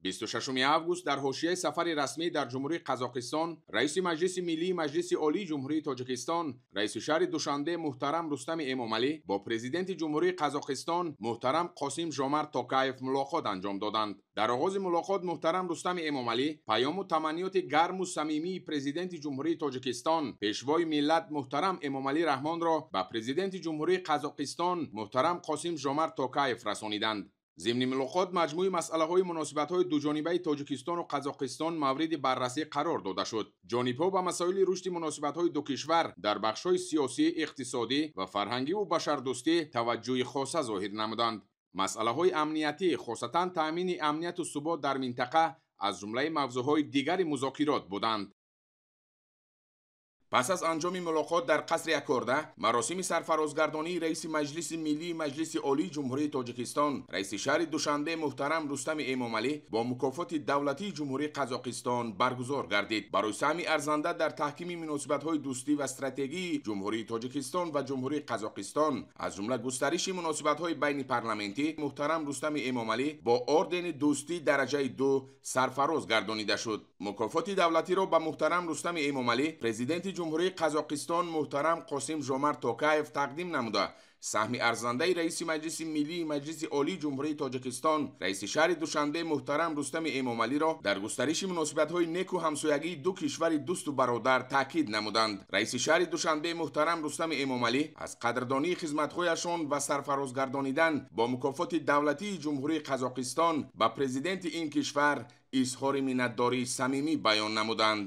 26 август дар ҳошияи сафари расмӣ дар Ҷумҳурии Қазоқистон раиси Маҷлиси Миллии Маҷлиси Олии Ҷумҳурии Тоҷикистон, раиси шаҳри Душанбе муҳтарам Рустами Эмомалӣ бо президенти Ҷумҳурии Қазоқистон муҳтарам Қосим Жомарт Токаев мулоқот анҷом доданд. Дар оғози мулоқот муҳтарам Рустами Эмомалӣ паёму таманниёти гарму самимии президенти Ҷумҳурии Тоҷикистон, пешвои миллат муҳтарам Эмомалӣ Раҳмонро ба президенти Ҷумҳурии Қазоқистон муҳтарам Қосим Жомарт Токаев расониданд. Зимни мулоқот маҷмӯи масъалаҳои муносибатҳои дуҷонибаи Тоҷикистону Қазоқистон мавриди баррасӣ қарор дода шуд. Ҷонибҳо ба масоили рушди муносибатҳои ду кишвар дар бахшҳои сиёсӣ, иқтисодӣ ва фарҳангиву башардӯстӣ таваҷҷӯҳи хоса зоҳир намуданд. Масъалаҳои амниятӣ, хосатан таъмини амнияту субот дар минтақа аз ҷумлаи мавзӯъҳои дигари музокирот буданд. Пас аз анҷоми мулоқот дар қасри Акорда маросими сарфарозгардонии раиси Маҷлиси Миллии Маҷлиси Олии Ҷумҳурии Тоҷикистон, раиси шаҳри Душанбе муҳтарам Рустами Эмомалӣ бо мукофоти давлатии Ҷумҳурии Қазоқистон баргузор гардид. Барои саҳми арзанда дар таҳкими муносибатҳои дӯстӣ ва стратегии Ҷумҳурии Тоҷикистон ва Ҷумҳурии Қазоқистон, аз ҷумла густариши муносибатҳои байнипарламентӣ, муҳтарам Рустами Эмомалӣ бо ордени дӯстӣ дараҷаи 2 сарфароз гардонида шуд. Мукофоти давлатиро ба муҳтарам Рустами Эмомалӣ президенти Ҷумҳурии Қазоқистон муҳтарам Қосим Жомарт Токаев тақдим намуда, саҳми арзандаи раиси Маҷлиси Миллии Маҷлиси Олии Ҷумҳурии Тоҷикистон, раиси шаҳри Душанбе муҳтарам Рустами Эмомалиро дар густариши муносибатҳои неку ҳамсоягии ду кишвари дӯсту бародар таъкид намуданд. Раиси шаҳри Душанбе муҳтарам Рустами Эмомалӣ аз қадрдонии хизматҳояшон ва сарфарозгардонидан бо мукофоти давлатии Ҷумҳурии Қазоқистон ба президенти ин кишвар изҳори миннатдории самимӣ баён намуданд.